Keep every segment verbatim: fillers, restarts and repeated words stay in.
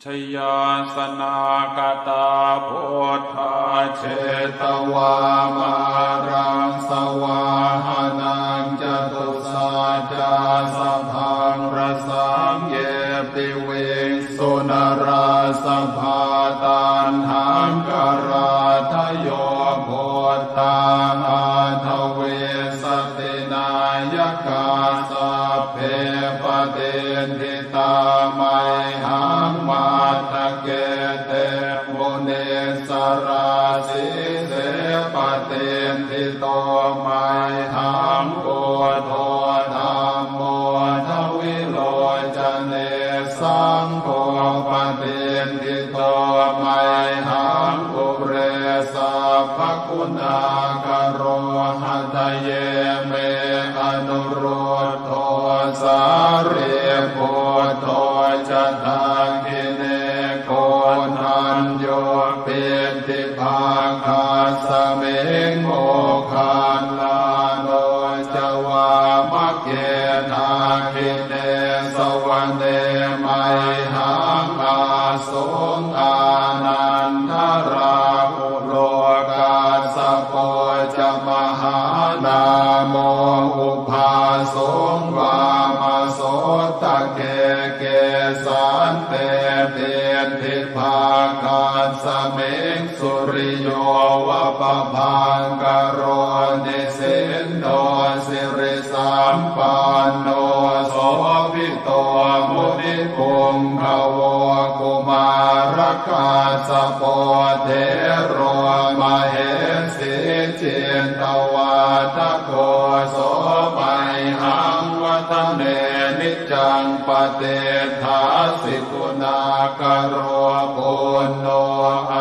Jayāsanāgatā buddhā jetvā māraṃ savāhanaṃ, catusaccāsabhaṃ rasaṃ ye piviṃsu narāsabhā. Taṇhaṅkarādayo buddhā aṭṭhavīsati nāyakā, sabbe patiṭṭhi tā mayhaṃ matthake te munissarā. Sīse patiṭṭhito mayhaṃ buddho dhammo dvilocane, saṅgho patiṭṭhito mayhaṃ ure sabbaguṇākaro. Hadaye me anurud dho sārīputto ca dakkhiṇe, koṇḍañño piṭṭhibhāgasmiṃ moggallāno ca vāmake. Dakkhiṇe savane mayhaṃ ā suṃ ānandarāhulo, kassapo ca mahānāmo ubhāsuṃ vāmasotake. Kesante piṭṭhibhāgasmiṃ suriyo va pabhaṅkaro, nisinno siri sampanno sobhito munipuṅgavo. Kumārakassapo thero mahesī cittavādako, so mayhaṃ vadane niccaṃ patiṭṭhāsi guṇākaro. Puṇṇo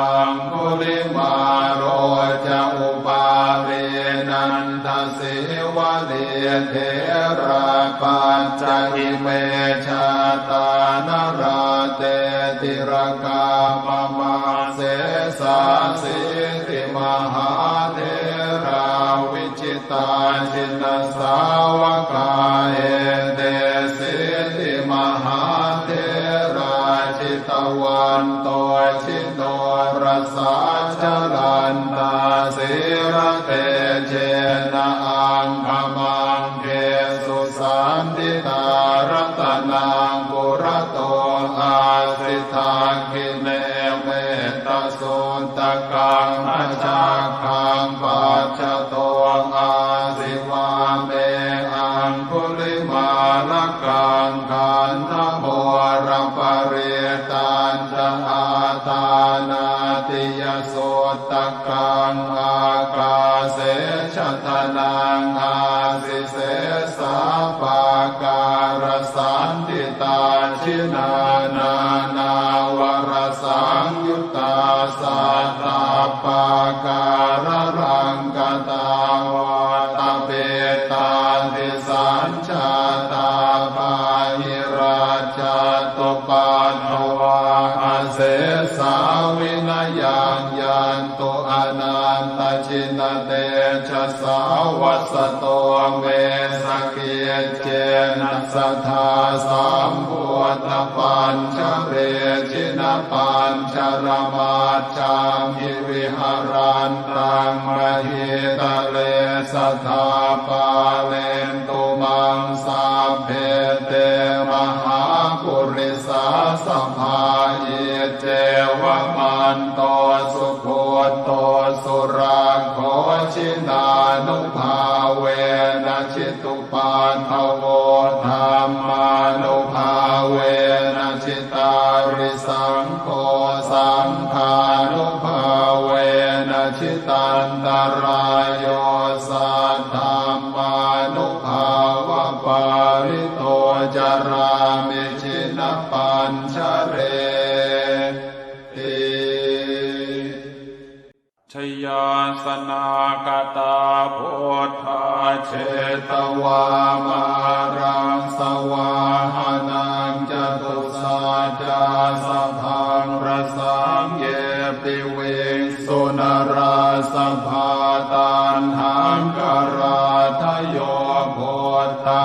aṅgulimālo ca upālī nanda sīvalī, therā pañca ime jātā nalāṭe tilakā mama. Sesāsīti mahātherā vijitā jinasāvakā, etesīti mahātherā jitavanto ji norasā, jalantā sīlatejena aṅgamaṅgesu saṇṭhitā. Ratanaṃ purato āsi dakkhiṇe mettasuttakaṃ, dhajaggaṃ pacchato āsi vāme aṅgulimālakaṃ. Khandhamoraparittañ ca āṭānāṭiyasuttakaṃ, ākāse chadanaṃ āsi sesā pākārasaṇṭhitā. Jinā nānāvarasaṃyuttā sattappākāralaṅkatā, vātapittādisañ jātā bāhirajjhattupaddavā, asesā vinayaṃ yantu anantajinatejasā. Vasato me sakiccena sadā sambuddhapañjare, jinapañjaramaj jhamhi viharantaṃ mahītale, sadā pālentu maṃ sabbe te mahāpurisāsabhā. Iccevamanto sugutto surakkho, jinānubhāvena jitu paddavo, dhammānubhāvena jitārisaṅgho, saṅghānubhāvena jitantarāyo, saddhammānubhāvapālito carāmi jinapañjareti. Jayāsanāgatā buddhā jetvā māraṃ savāhanaṃ, catusaccāsabhaṃ rasaṃ ye piviṃsu narāsabhā. Taṇhaṅkarādayo buddhā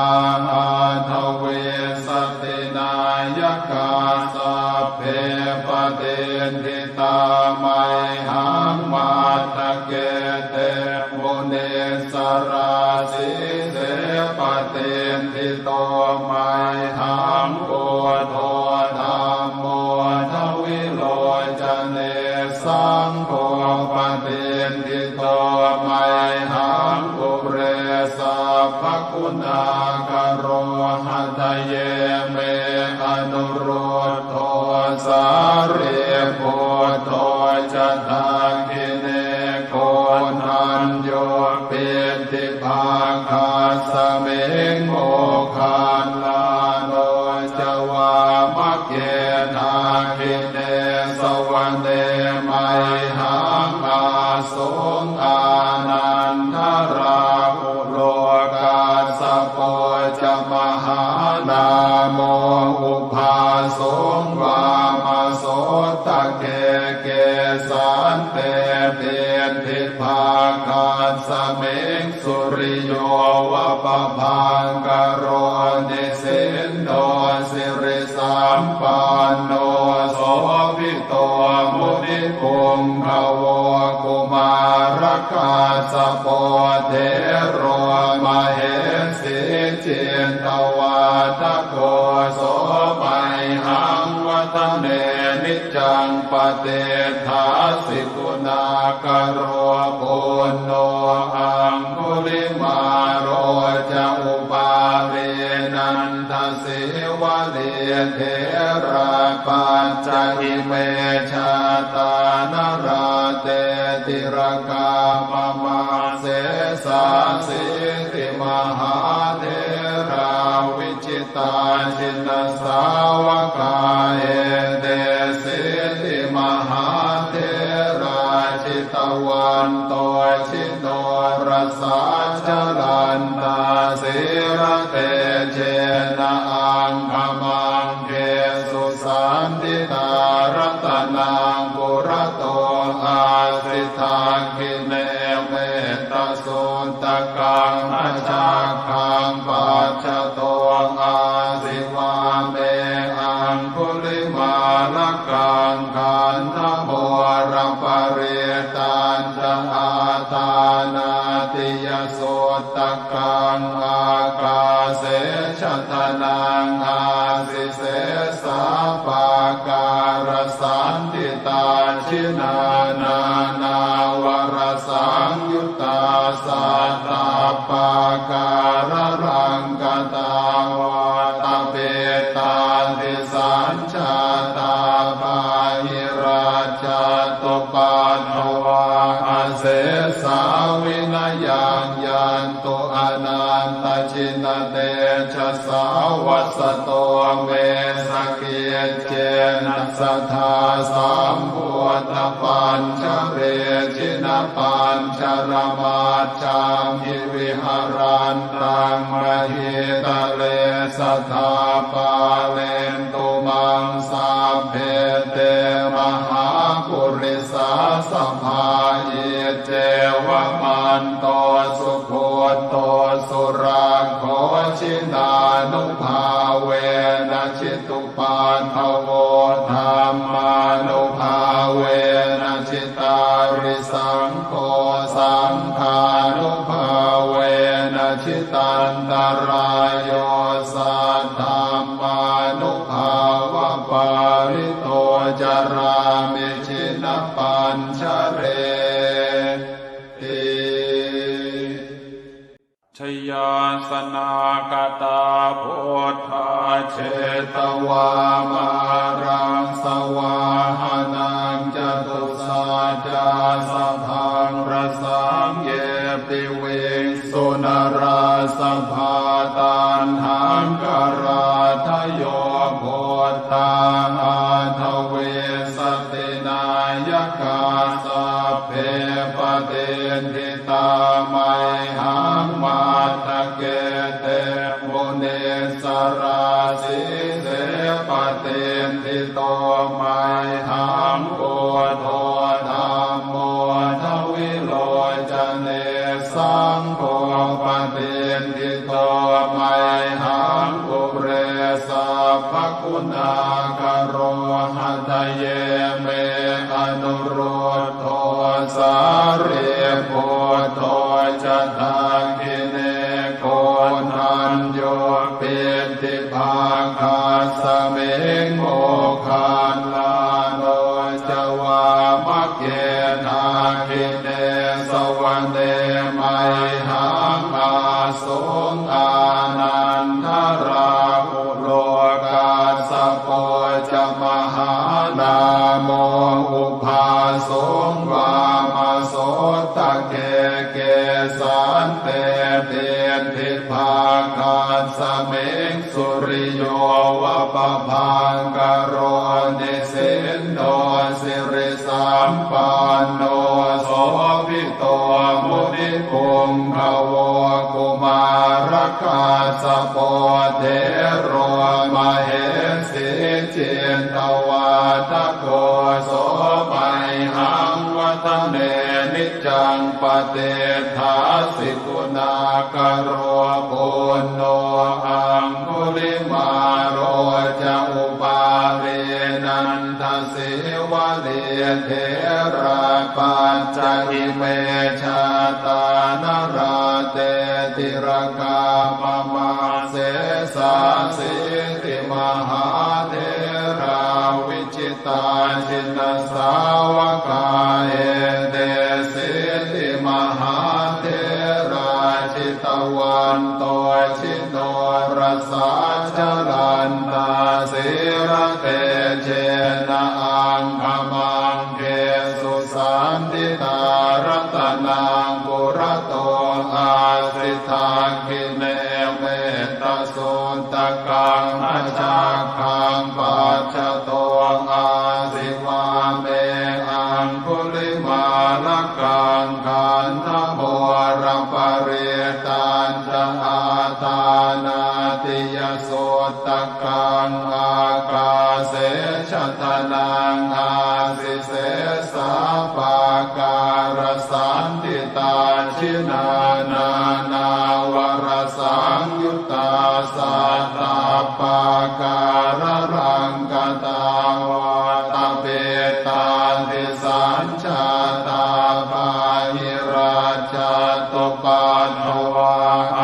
aṭṭhavīsati nāyakā, sabbe patiṭṭhitā mayhaṃ matthake te munissarā. Sīse patiṭṭhito mayhaṃ buddho dhammo dvilocane, saṅgho patiṭṭhito mayhaṃ ure sabbaguṇākaro. Hadaye me anurud dho sārīputto ca dakkhiṇe, koṇḍañño piṭṭhibhāgasmiṃ moggallāno ca vāmake. Dakkhiṇe savane mayhaṃ āsuṃ ānandarāhu lo, kassapo ca mahānāmo ubhāsuṃ vāmasotake. Kesante piṭṭhibhāgasmiṃ suriyo va pabhaṅkaro, nisinno siri sampanno sobhito munipuṅgavo. Kumārakassapo thero mahesī cittavādako, so mayhaṃ vadane niccaṃ patiṭṭhāsi guṇākaro. Puṇṇo aṅgulimālo ca upālī nanda sīvalī, therā pañca ime jātā nalāṭe tilakā mama. Sesāsīti mahātherā vijitā jinasāvakā, etesīti mahātherā jitavanto ji norasā, jalantā sīlatejena aṅgamaṅgesu saṇṭhitā. Ratanaṃ purato āsi dakkhiṇe mettasuttakaṃ, dhajaggaṃ pacchato āsi vāme aṅgulimālakaṃ. Khandhamoraparittañ ca āṭānāṭiyasuttakaṃ, ākāse chadanaṃ āsi sesā pākārasaṇṭhitā. Jinā nānāvarasaṃyuttā sattappākāralaṅkatā, vātapittādisañ jātā bāhirajjhattupaddavā, asesā vinayaṃ yantu anantajinatejasā. Vasato me sakiccena sadā sambuddhapañjare, jinapañjaramaj jhamhi viharantaṃ mahītale, sadā pālentu maṃ sabbe te mahāpurisāsabhā. Iccevamanto sugutto surakkho, jinānubhāvena jitu paddavo, dhammānubhāvena jitārisaṅgho, saṅghānubhāvena jitantarāyo, saddhammānubhāvapālito carāmi jinapañjareti. Jayāsanāgatā buddhā jetvā māraṃ savāhanaṃ, catusaccāsabhaṃ rasaṃ ye piviṃsu narāsabhā. Taṇhaṅkarādayo buddhā aṭṭhavīsati nāyakā, sabbe patiṭṭhi tā mayhaṃ matthake te munissarā. Sīse patiṭṭhito mayhaṃ buddho dhammo dvilocane, saṅgho patiṭṭhito mayhaṃ ure sabbaguṇākaro. Hada Hadaye me Anuruddho Sārīputto ca dakkhiṇe, Koṇḍañño piṭṭhibhāgasmiṃ Moggallāno ca vāmake. Dakkhiṇe savane mayhaṃ ā suṃ Ānandarāhulo, Kassapo ca Mahānāmo ubhāsuṃ vāmasotake. Kesante piṭṭhibhāgasmiṃ suriyo va pabhaṅkaro, nisinno siri sampanno Sobhito munipuṅgavo. Kumārakassapo thero mahesī cittavādako, so mayhaṃ vadane niccaṃ patiṭṭhāsi guṇākaro. Puṇṇo Aṅgulimālo ca Upālī Nanda Sīvalī, therā pañca ime jātā nalāṭe tilakā mama. Sesāsīti mahātherā vijitā jinasāvakā, etesīti mahātherā jitavanto ji norasā, jalantā sīlatejena aṅgamaṅgesu saṇṭhitā. Ratanaṃ purato āsi dakkhiṇe mettasuttakaṃ, dhajaggaṃ pacchato āsi vāme aṅgulimālakaṃ. Khandhamoraparittañ ca āṭānāṭiyasuttakaṃ, ākāse chadanaṃ āsi sesā pākārasaṇṭhitā. Jinā nānāvarasaṃyuttā sattappākāralaṅkatā, vātapittādisañ jātā bāhirajjhattupaddavā,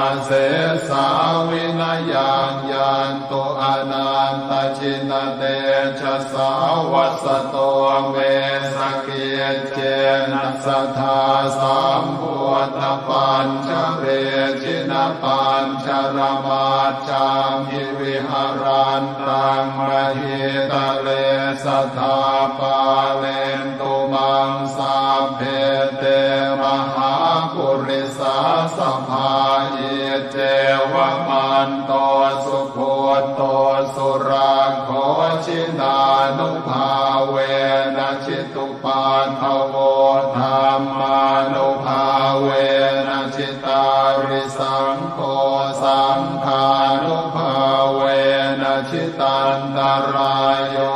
asesā vinayaṃ yantu anantajinatejasā. Vasato me sakiccena sadā sambuddhapañjare, jinapañjaramaj jhamhi viharantaṃ mahītale, sadā pālentu maṃ sabbe te mahāpurisāsabhā. Iccevamanto sugutto surakkho, jinānubhāvena jitu paddavo, dhammānubhāvena jitārisaṅgho, saṅghānubhāvena jitantarāyo,